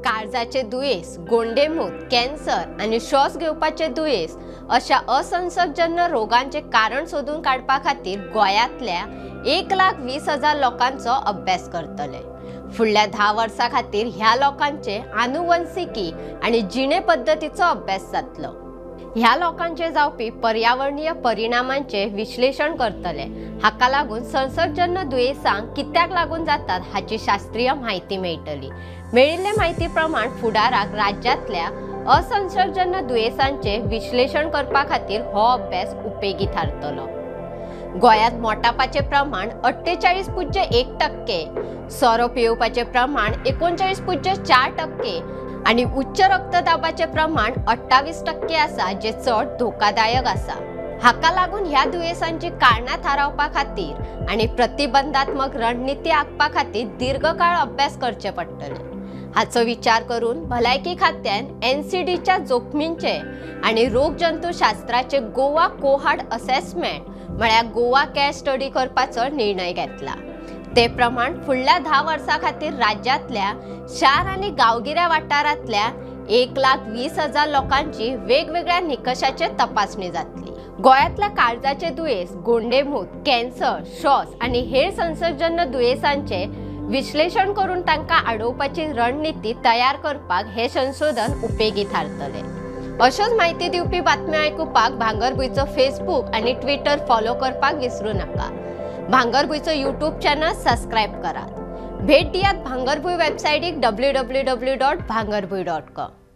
काळजाचे दुयेंस, गोंडेमूत, कॅन्सर आनी श्वास घेवपाचे दुयेंस अशा असंसर्गजन्य रोगांचे कारण सोदून काडपा खातीर गोंयांतल्या 1,20,000 लोकांचो अभ्यास करतले। फुडल्या 10 वर्सां खातीर ह्या लोकांचे आनुवंशिकी आनी जिणे पद्दतीचो अभ्यास जातलो। ह्या लोकांचे जावपी पर्यावरणीय परिणामांचे विश्लेषण करतले। हाका लागून संसर्गजन्य दुयेंसांक कित्याक लागून जातात हाची शास्त्रीय म्हायती मेळटली। मेळिल्ले म्हायती प्रमाण फुडाराक राज्यांतल्या असंसर्गजन्य दुयेंसांचे विश्लेषण करपा खातीर हो अभ्यास उपेगी थारतलो। गोंयांत मोटापाचें प्रमाण 48.1%, सोरो पिवपाचें प्रमाण 39.4% आनी उच्च रक्तदाबाचें प्रमाण 28% आसा, जे चड धोकादायक आसा। हाका लागून ह्या दुयेंसांची कारणां थारावपा खातीर आनी प्रतिबंधात्मक रणनिती आंखपा खातीर दीर्घकाळ अभ्यास करचे पडटले। हाचो विचार करून भलायकी खात्यान NCDच्या जोखमींचे आनी रोगजंतुशास्त्राचे गोवा कोहार्ट असेसमेंट म्हळ्यार गोवा केअर स्टडी करपाचो निर्णय घेतला। ते प्रमाण फुडल्या 10 वर्सां खातीर राज्यांतल्या शार आनी गांवगिऱ्या वाठारांतल्या 1,20,000 लोकांची वेगवेगळ्या निकशाचेर तपासणी जातली। गोंयांतल्या काळजाचे दुयेंस, गोंडेमूत, कॅन्सर, श्वास आनी हेर संसर्गजन्य दुयेंसांचे विश्लेषण करून तांकां आडोवपाची रणनिती तयार करपाक हे संशोधन उपेगी थारतले। अश्योच म्हायती दिवपी बातम्यो आयकुपाक भांगरभूंयचो फेसबूक आनी ट्विटर फॉलो करपाक विसरू नाका। भांगरभूंयचो यूट्यूब चॅनल सबस्क्रायब करात। भेट दियात भांगरभूंय वेबसायटीक www.bhangarbhuin.com।